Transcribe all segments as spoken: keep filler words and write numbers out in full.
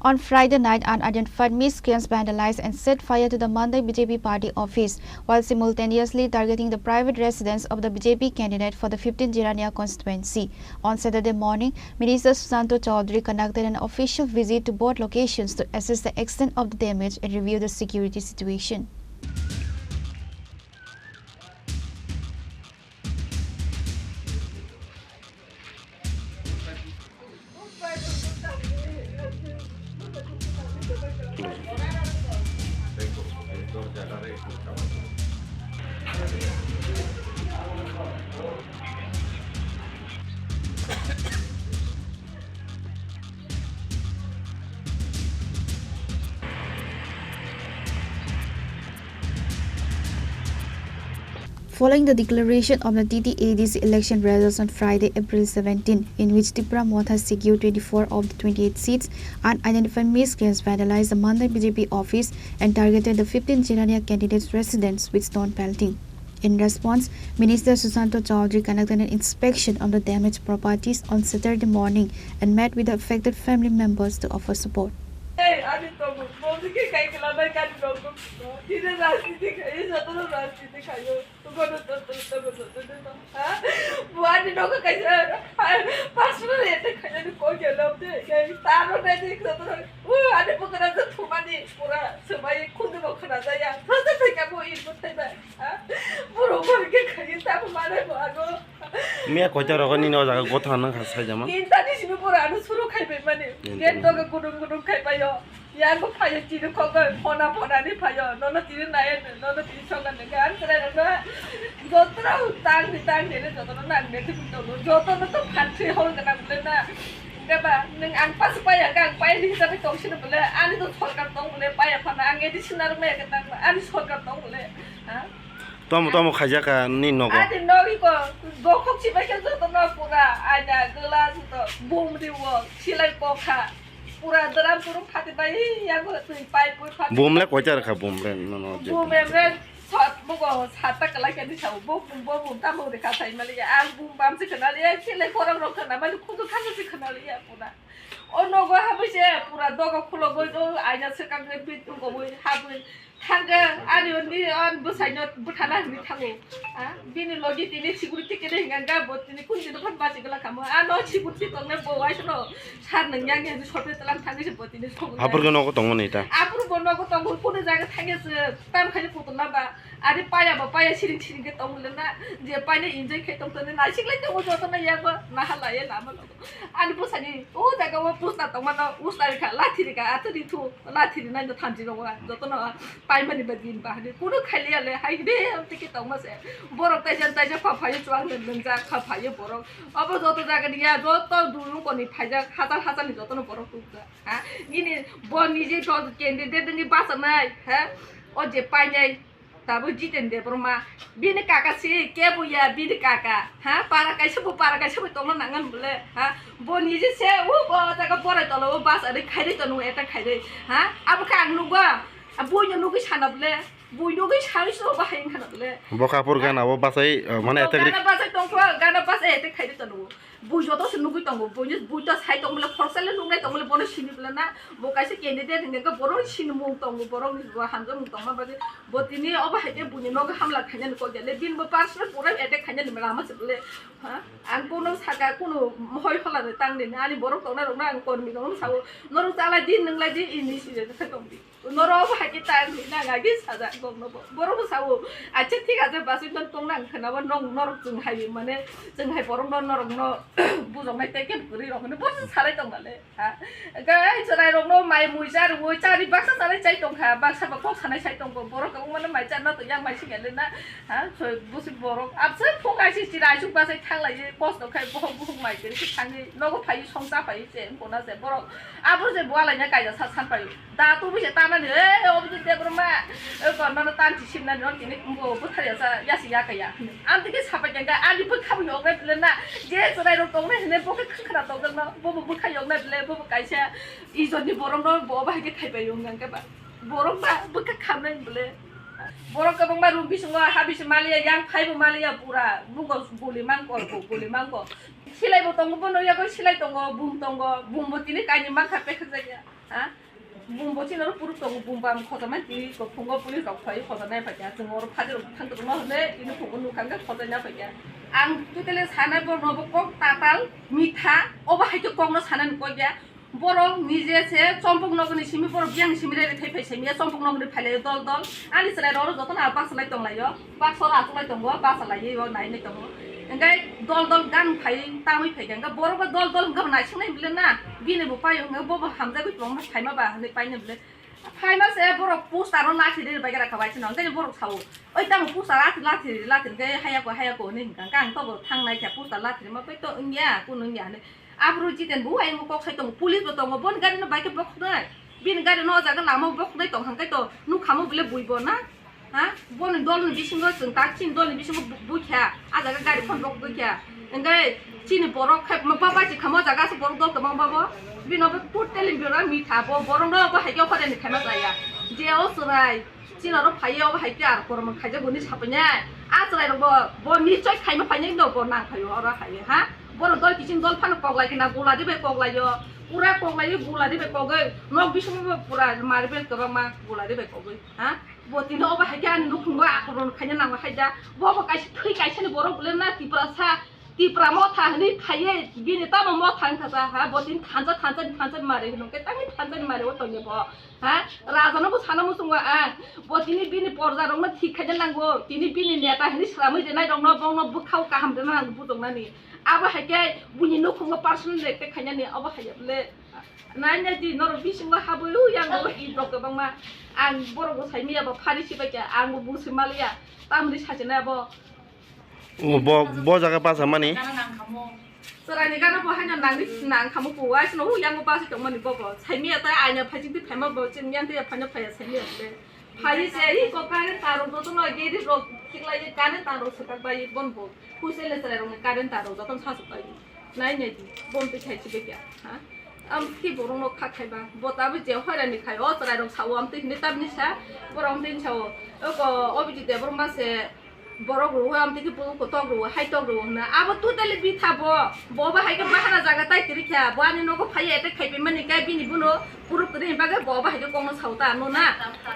On Friday night, unidentified miscreants vandalized and set fire to the Mandai B J P party office, while simultaneously targeting the private residence of the B J P candidate for the fifteen Jirania constituency. On Saturday morning, Minister Susanto Chaudhary conducted an official visit to both locations to assess the extent of the damage and review the security situation. Following the declaration of the T T A D C election results on Friday, April seventeen, in which Tipra Motha secured twenty-four of the twenty-eight seats, unidentified miscreants vandalized the Mandai B J P office and targeted the fifteen Jirania candidates' residence with stone pelting. In response, Minister Susanto Chaudhary conducted an inspection of the damaged properties on Saturday morning and met with the affected family members to offer support. Ei, ani tongo, bongni khe kai kla bai kani rok no. Tini rajniti khai, jotono rajniti khai. Bono to, to, to, to, to, to, to, ha? Bo ani nogo kaisa, ha, personal attack khainani kok ya lobde, kai taro naidi jotono, o ani bokra to thumani pura swbai khundu bo khna jaya. Thasa thai ka bo in bo thai ba, ha? Boro bo ke khai ta bo mane bo ago. Miya koita rogo nini o jaga gotha nang kha sai jama. Inta ni simi pura anu suru khai bai mani. Inta. Gate doga gudung gudung khai bai yo. Yang bo phayo tini khogoi, phona phona ni phayo, nono tini nai, nono tini soga ni gan serai rok na. Jotono tang ni tang ni jotono nang ni tini tono, jotono to phan thwi hol gana bole na. Gaba, nung ang pas paya, ang paya ni hisabe tong sini bole, ani to sorkar tong bole, paya phana, ang additional me ke tang, ani sorkar tong bole. Ha? Tomo, tomo khaijaka ni nogo. Ani nogi ko, bokhok si bai ke jotono pura, aina, gela, joto, bum riwo, silai kokha. Pura dram pura phati bai, yago twi pai pui phati. Bum le koita rwkha, bum le, no, no, je. Bum emre sat mugo sat ta kalai kani sao, bo bum, bo bum tamo de kha sai mali ya, ang bum bam se khna le ya, kile korang rok khna mali, khudu khasa se khna le ya pura. O nogo ha bai se pura dogo khulo goi do, aina se kang ge bit ko goi, ha goi. Thangkhe, ani oni, ani bwsaino bwthana hinwi thango. Ah, bini logi tini security kene hinga ga bo tini kun dino phan basi gala kamo. Ano security tongne bo waisano sar nang yang yang sote talang thangwi se bo tini song. Apur ke nogo tongmani ta? Apur bo nogo tongo, kuno jaga thangya se tam khaini putula ba. Ari paya ba paya siring siring ke tongmule na. Je paine enjoy khai tongtone na siklai tongo joto na yago na halaye lama logo. Ani bwsani o jaga o pusna tongmano usna rikha, lathi rikha, atwrwi thu, lathi rinai no thanchi rogo jotono. Paimani ba din bahani kuno khailiya le, hai de amtwi khe tongma se. Borok taisa taisa pha phaio chuang nung nungjak pha phaio borok. Obo joto jaga ni ya joto dulung koni phaijak hajar hajar ni jotono borok tubujak. Ha? Nini bo niji to candidate ni bachanai, ha? O je painai tabo Jiten Debbarma. Bini kaka si kebo ya bini kaka. Ha? Para kaisa bo para kaisa bo tongna nangan bole. Ha? Bo niji se o bo jaga borai tolo o bus ari khairi tono eta khairi. Ha? Abo khe ang nukgo. A buino nugwi sana bole, buino nugwi sami sro bahai wngkha na bole. Bo kapur gana bo bachai, uh, mane attack ri- gana bachai tongkho, gana bachai attack khaidi tongo. Bui joto se nugwi tongo, buino, bui to sai tong bole, khoroksa le nuknai tong bole, bono sini bole na, bo kaisa candidate hingke borok sini mung tongo, borok ni bo hamjak mung tongma bagwi, bo tini obo hai khe buini nogo hamla khainani kok ya le, bini bo personal pura attack khainani lama se bole, ha? Ang bono saka kuno hoi phala de tang de, ani borok tongnai rok na ang kormi rok no sao, norok chalai di, nunglai di, ini si de khe tong di. Norok bo hai khe time ri nang agi sajak bokno bo. Borok bo sao, "Acha thik ache, basui tong tong nang khna bo nong norok chwng hai mane chwng hai borok no norok no bujok nai tei khe bwrwi rok hinwi bo se salai tong nale ha." Gai chwrai rok no mai mui cha rwui chari baksa chanai chai tong kha, baksa bo kok sanai sai tong kho. Borok kwbangma no mai cha na to yang mai sing ya le na ha. Soi busi borok abse phung ai si chira ai suk basai thang lai ye kosto khai bohok bohok mai khe thangwi nogo phai song cha phai se wng kona se borok abo se bo alai na kaisa sa san phai. Da tu bise tanani, "Eh, Abhijit Debbarma, eh, kon mano tanchi simnani, non tini bo bwthar ya sa, ya si ya kaya." Ang tike sapai kengka, ani bwkha bo yoknai bwle na, je chwrai rok tongnai hwnwi bo khe khwkhwna tongjakno, bo bo bwkha yoknai bwle, bo bo kaisa ijotni borokno bo bahai khe khaibai yong khe ba. Borok ba bwkha khamnai bwle. Borok kwbangma room bisingo ha bisi maliya, yang phaibo maliya pura, bugo guli mangkor bo, guli mangkor. Silai bo tongo, bono yago silai tongo, bum tongo, bum bo tini kaini mangkha pekha jakya. Ha? Bumbo chini oro puruk tongo, bumbo ang khojaknai twi kok phungo police rok phai khojaknai phaikha. Chwng oro phaji rok thang tongo hwnwi tini phungo nukha hwnkhe khojakna phaikha. Ang totally sanai borok no bo kok tatal mitha, obo hai khe kok no sanani kok ya. Borok nije se chompok nogni simi borok biyang simi rere thai phai simi ya chompok nogni phailai dol dol. Ani chwrai rok oro jotono basa lai tong lai o. Baksa oro achuk lai tongo, basa lai o nai nai tongo. Hwnkhe dol dol gan phai tamwi phaikha. Hwnkhe borok bo dol dol hwnkhe bo naising nai bile na. Bini bo paio hwnkhe bo bo hamjagwi tongma phaima ba hwnwi paina bile. Phaima se borok poster o lathi riri bai gra kha bai sino. Hwnkhe borok sao. Oi tamo poster lathi lathi lathi hwnkhe hayako hayako hwnwi hwnkha. Hwnkhe ang tobo thang nai kha poster lathi rima pai to wngya, kunu wngya hwnwi. Aphuru Jiten bo ayang kok sai tongo, police bo tongo, boni gari no bai khe bokhoknai. Bini gari no o jaga lama o bokhoknai tong hwnkhe to nukha mo bile bui bo na. Ha? Boni dol ni bisingo chwng tak chini dol ni bisingo bu-, bui kha. A jaga gari phone bokhok bui kha. Hwnkhe chini borok khai ma ba bai kha mo jaga se borok dol kwbang ba bo. Bino bo totally bino mitha bo borok no bo hai khe offer ni khaima chaya. Je o chwrai. Chini oro phaiwi obo hai khe ar kormo khaijak hwnwi sapainai. A chwrairokbo bo nichoi khaima phainai no bo nang phaio oro hai ha. Borok dol kiching dol phano koklai khe na guladi bai koklaio. Pura koklaio guladi bai kogwi. Nok bisingo bo pura marbel kwbangma guladi bai kogwi ha. Bo tini obo hai khe ani nukhungo akormo khaina nango hai da. Bo bo kaisa thwi kaisani borok bwle na Tiprasa. Tipra motha hwnwi phaiwi bini tamo motha wngkha sa ha, bo tini thansa, thansa, thansa mari hwnwi khe tangwi thansa mari o tongya bo ha, raja no bo sana muchungo ang, bo tini bini porja rok no thik khaina nango, tini bini neta hwnwi swlamwi rinai rok no bong no bwkhao kaham rwna nango bujoknani, abo hai khe buini nukhungo personal attack khainani abo hai ya bwle. Nai nai di norok bisingo habwi o yang bo i rok kwbangma ang borok bo sai miya bo phari sibai khe ang bo bung se maliya tamni sajinai abo. O bo, bo jaga basa mani. Chwraini gana bo haino nangni nang khamu kuwa sino hu yango basa tongmani bobo. Saimiya ta aina phajik di phaima bo chwng yang te phanya phaya saimiya le. Phai se hi ko current taro do tong ge di rok tiklai current taro setak bai bon bo. Hu se le chwrai rok current taro joton sa su bai. Nai nai di bon te khai chibe kya. Ha? Am ki borok no kha khai ba. Bo ta bo je hoira ni khai o chwrai rok sa o am te hini tab ni sa. Borok am te sa o. O ko o bi di de borok ma se. Borok rw, amtwi khe borok kotok rw, hai tok rw hwnna. Abo totally bitha bo. Bo bo hai khe bahana jaga tai kwrwi kha. Bo ani nogo phai attack khai phaimani khe bini bono puruk kwrwi hwnba khe bo bo hai khe kokno sao ta ano na.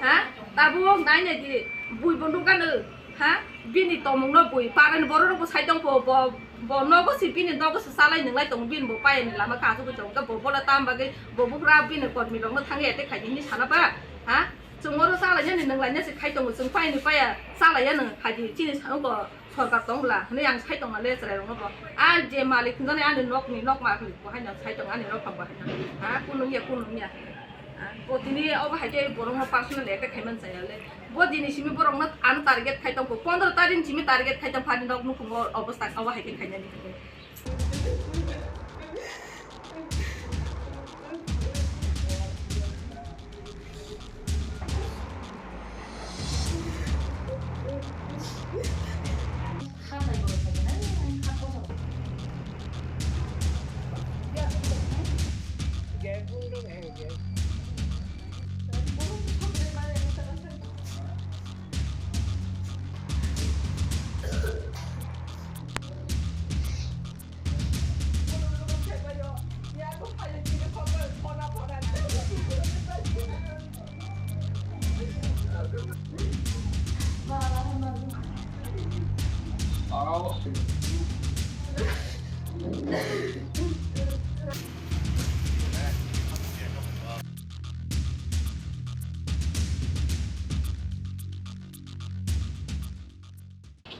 Ha? Tabuk nai nai di. Bui bo nukgano. Ha? Bini tongmungno bui. Parani borok rokbo sai tong kho. Bo, bo nogo se bini nogo se salai nwnglai tongo. Bini bo payani lama kasu bo chong khe bo bola tam bagwi bo bugra bini kormi rokno thangwi attack khai di hini sana ba. Ha? Chwng oro chalainani nwnglaina se khai tongo, chwng paini paya chalaiya nwng khai di, chini saka o sorkar tong bwla hwnwi ang sai tongma le chwrairokno bo. A je malik hwnjani ani nokni nokma bo haino sai tongo, ani nok bo haino. Ha, kunu wngya, kunu wngya. Ha, bo tini obo hai khe borokno personal attack khai man chaya le. Bo dini simi borokno ano target khai tong kho, pondro tarik ni simi target khai tong phani nok nukhungo obostha obo hai khe khainani.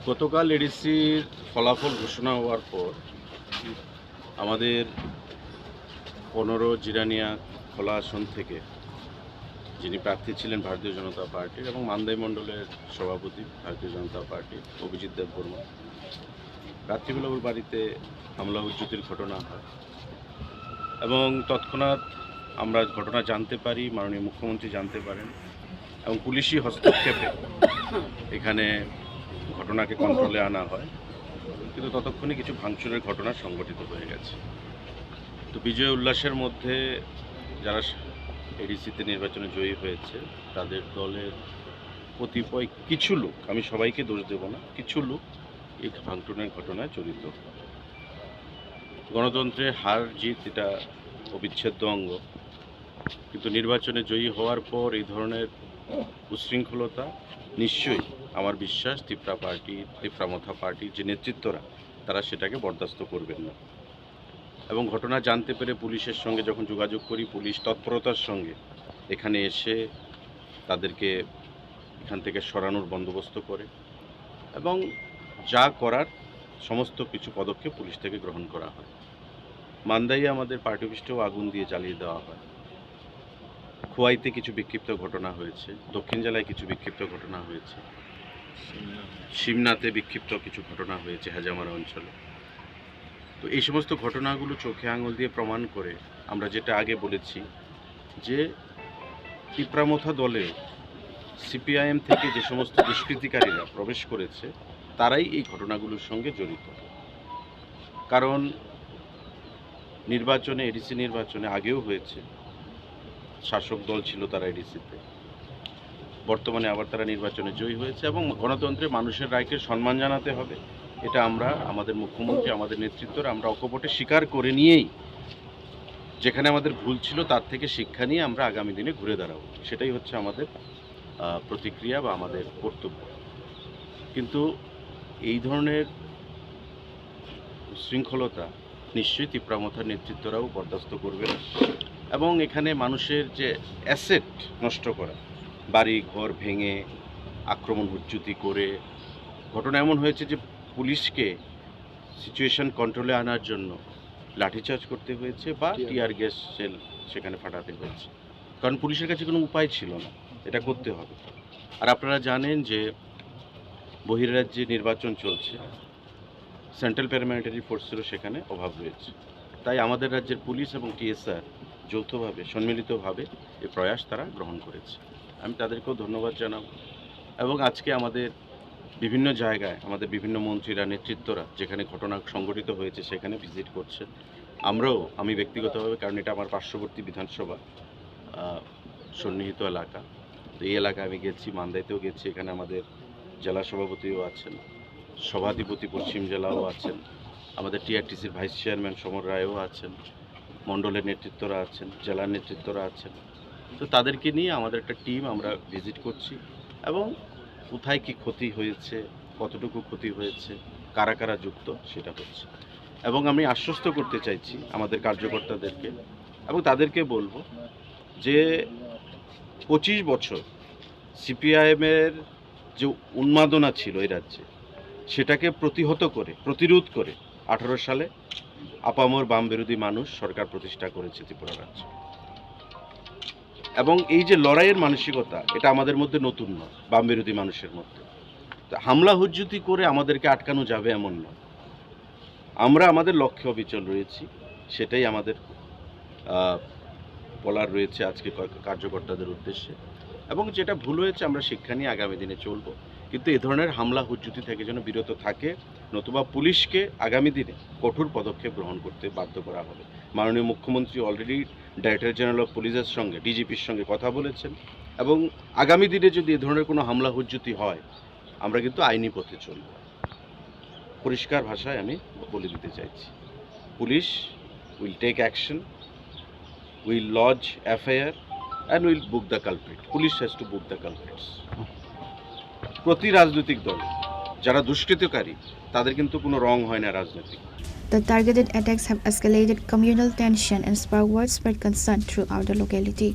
গতকাল এডিসির ফলাফল ঘোষণা হওয়ার পর আমাদের পনেরো জিরানিয়া খোলা আসন থেকে যিনি প্রার্থী ছিলেন ভারতীয় জনতা পার্টির এবং মান্দাই মণ্ডলের সভাপতি ভারতীয় জনতা পার্টি অভিজিৎ দেববর্মা রাত্রিবেলা ওর বাড়িতে হামলা উজ্জুতির ঘটনা হয় এবং তৎক্ষণাৎ আমরা ঘটনা জানতে পারি, মাননীয় মুখ্যমন্ত্রী জানতে পারেন এবং পুলিশি হস্তক্ষেপে এখানে ঘটনাকে কন্ট্রোলে আনা হয়, কিন্তু ততক্ষণে কিছু ভাঙচুরের ঘটনা সংঘটিত হয়ে গেছে। তো বিজয় উল্লাসের মধ্যে যারা এডিসিতে নির্বাচনে জয়ী হয়েছে, তাদের দলের কতিপয় কিছু লোক, আমি সবাইকে দোষ দেব না, কিছু লোক এই ভাঙচুরের ঘটনায় জড়িত। গণতন্ত্রের হার জিত এটা অবিচ্ছেদ্য অঙ্গ। কিন্তু নির্বাচনে জয়ী হওয়ার পর এই ধরনের উচ্ছৃঙ্খলতা নিশ্চয়ই, আমার বিশ্বাস, তিপ্রা পার্টি, তিপ্রা মথা পার্টির যে নেতৃত্বরা, তারা সেটাকে বরদাস্ত করবেন না। এবং ঘটনা জানতে পেরে পুলিশের সঙ্গে যখন যোগাযোগ করি, পুলিশ তৎপরতার সঙ্গে এখানে এসে তাদেরকে এখান থেকে সরানোর বন্দোবস্ত করে এবং যা করার সমস্ত কিছু পদক্ষেপ পুলিশ থেকে গ্রহণ করা হয়। মান্দাইয়ে আমাদের পার্টি অফিসটাও আগুন দিয়ে জ্বালিয়ে দেওয়া হয়। খোয়াইতে কিছু বিক্ষিপ্ত ঘটনা হয়েছে, দক্ষিণ জেলায় কিছু বিক্ষিপ্ত ঘটনা হয়েছে, সিমনাতে বিক্ষিপ্ত কিছু ঘটনা হয়েছে হেজামারা অঞ্চলে। তো এই সমস্ত ঘটনাগুলো চোখে আঙুল দিয়ে প্রমাণ করে আমরা যেটা আগে বলেছি যে তিপ্রামথা দলে সিপিআইএম থেকে যে সমস্ত দুষ্কৃতিকারীরা প্রবেশ করেছে, তারাই এই ঘটনাগুলোর সঙ্গে জড়িত। কারণ নির্বাচনে, এডিসি নির্বাচনে আগেও হয়েছে, শাসক দল ছিল তারা এডিসিতে, বর্তমানে আবার তারা নির্বাচনে জয়ী হয়েছে এবং গণতন্ত্রে মানুষের রায়কে সম্মান জানাতে হবে। এটা আমরা, আমাদের মুখ্যমন্ত্রী, আমাদের নেতৃত্বরা আমরা অকপটে স্বীকার করে নিয়েই যেখানে আমাদের ভুল ছিল তার থেকে শিক্ষা নিয়ে আমরা আগামী দিনে ঘুরে দাঁড়াবো। সেটাই হচ্ছে আমাদের, আহ, প্রতিক্রিয়া বা আমাদের কর্তব্য। কিন্তু এই ধরনের শৃঙ্খলতা নিশ্চয়ই তিপ্রামথার নেতৃত্বরাও বরদাস্ত করবে না। এবং এখানে মানুষের যে অ্যাসেট নষ্ট করা, বাড়ি ঘর ভেঙে আক্রমণ হুজ্জুতি করে, ঘটনা এমন হয়েছে যে পুলিশকে সিচুয়েশন কন্ট্রোলে আনার জন্য লাঠিচার্জ করতে হয়েছে বা টিয়ার টিয়ার গ্যাস শেল সেখানে ফাটাতে হয়েছে, কারণ পুলিশের কাছে কোনো উপায় ছিল না, এটা করতে হবে। আর আপনারা জানেন যে বহিরাজ্যে নির্বাচন চলছে, সেন্ট্রাল প্যারামিলিটারি ফোর্সেরও সেখানে অভাব রয়েছে। তাই আমাদের রাজ্যের পুলিশ এবং টিএসআর যৌথভাবে, সম্মিলিতভাবে এই প্রয়াস তারা গ্রহণ করেছে। আমি তাদেরকেও ধন্যবাদ জানাব। এবং আজকে আমাদের বিভিন্ন জায়গায় আমাদের বিভিন্ন মন্ত্রীরা, নেতৃত্বরা যেখানে ঘটনা সংঘটিত হয়েছে সেখানে ভিজিট করছেন। আমরাও, আমি ব্যক্তিগতভাবে, কারণ এটা আমার পার্শ্ববর্তী বিধানসভা, আহ, সন্নিহিত এলাকা, তো এই এলাকায় আমি গেছি, মান্দাইতেও গেছি। এখানে আমাদের জেলা সভাপতিও আছেন, সভাধিপতি পশ্চিম জেলাও আছেন, আমাদের টিআরটিসির ভাইস চেয়ারম্যান সমর রায়ও আছেন, মণ্ডলের নেতৃত্বরা আছেন, জেলার নেতৃত্বরা আছেন। তো তাদেরকে নিয়ে আমাদের একটা টিম আমরা ভিজিট করছি এবং কোথায় কি ক্ষতি হয়েছে, কতটুকু ক্ষতি হয়েছে, কারা কারা যুক্ত, সেটা হচ্ছে। এবং আমি আশ্বস্ত করতে চাইছি আমাদের কার্যকর্তাদেরকে এবং তাদেরকে বলবো যে পঁচিশ বছর সিপিআইএমের যে উন্মাদনা ছিল এই রাজ্যে, সেটাকে প্রতিহত করে, প্রতিরোধ করে আঠারো সালে আপামর বাম বিরোধী মানুষ সরকার প্রতিষ্ঠা করেছে ত্রিপুরা রাজ্যে। এবং এই যে লড়াইয়ের মানসিকতা, এটা আমাদের মধ্যে নতুন নয়, বাম বিরোধী মানুষের মধ্যে। তো হামলা হুজ্জুতি করে আমাদেরকে আটকানো যাবে এমন নয়। আমরা আমাদের লক্ষ্যে অবিচল রয়েছি, সেটাই আমাদের, আহ, বলার রয়েছে আজকে ক-, কার্যকর্তাদের উদ্দেশ্যে। এবং যেটা ভুল হয়েছে আমরা শিক্ষা নিয়ে আগামী দিনে চলব, কিন্তু এ ধরনের হামলা হুজ্জুতি থেকে যেন বিরত থাকে, নতুবা পুলিশকে আগামী দিনে কঠোর পদক্ষেপ গ্রহণ করতে বাধ্য করা হবে। মাননীয় মুখ্যমন্ত্রী অলরেডি ডাইরেক্টর জেনারেল অফ পুলিশের সঙ্গে, ডিজিপির সঙ্গে কথা বলেছেন এবং আগামী দিনে যদি এ ধরনের কোনো হামলা হুজ্জুতি হয়, আমরা কিন্তু আইনি পথে চলব। পরিষ্কার ভাষায় আমি বলে দিতে চাইছি, police will take action, will lodge FIR and will book the culprit. Police has to book the culprits. প্রতি রাজনৈতিক দল যারা দুষ্কৃতকারী, তাদের কিন্তু কোনো রং হয় না রাজনৈতিক। The targeted attacks have escalated communal tension and sparked widespread concern throughout the locality.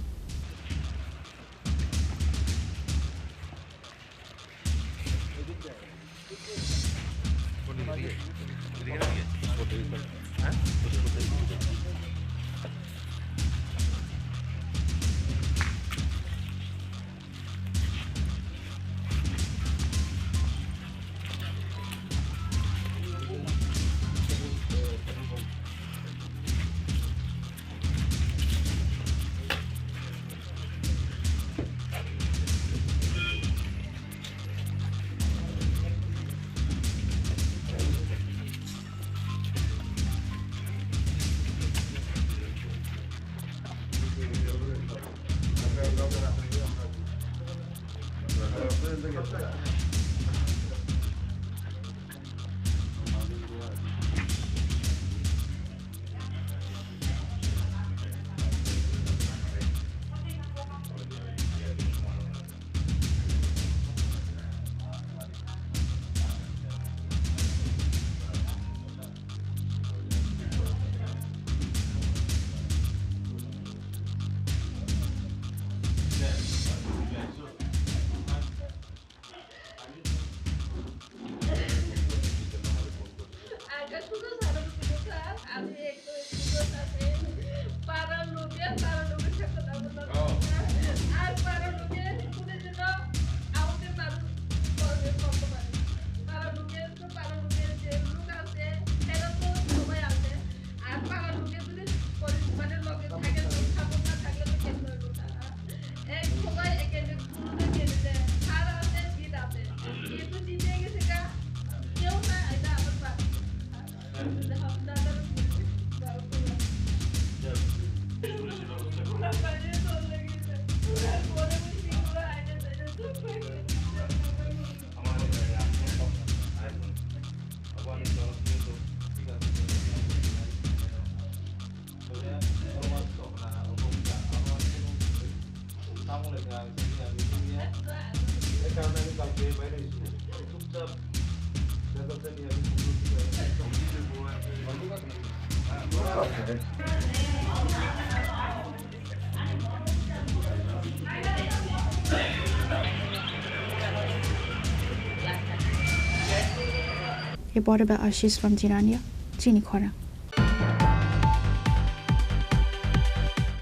Reported by Ashish from Jirania, Chini Khorang.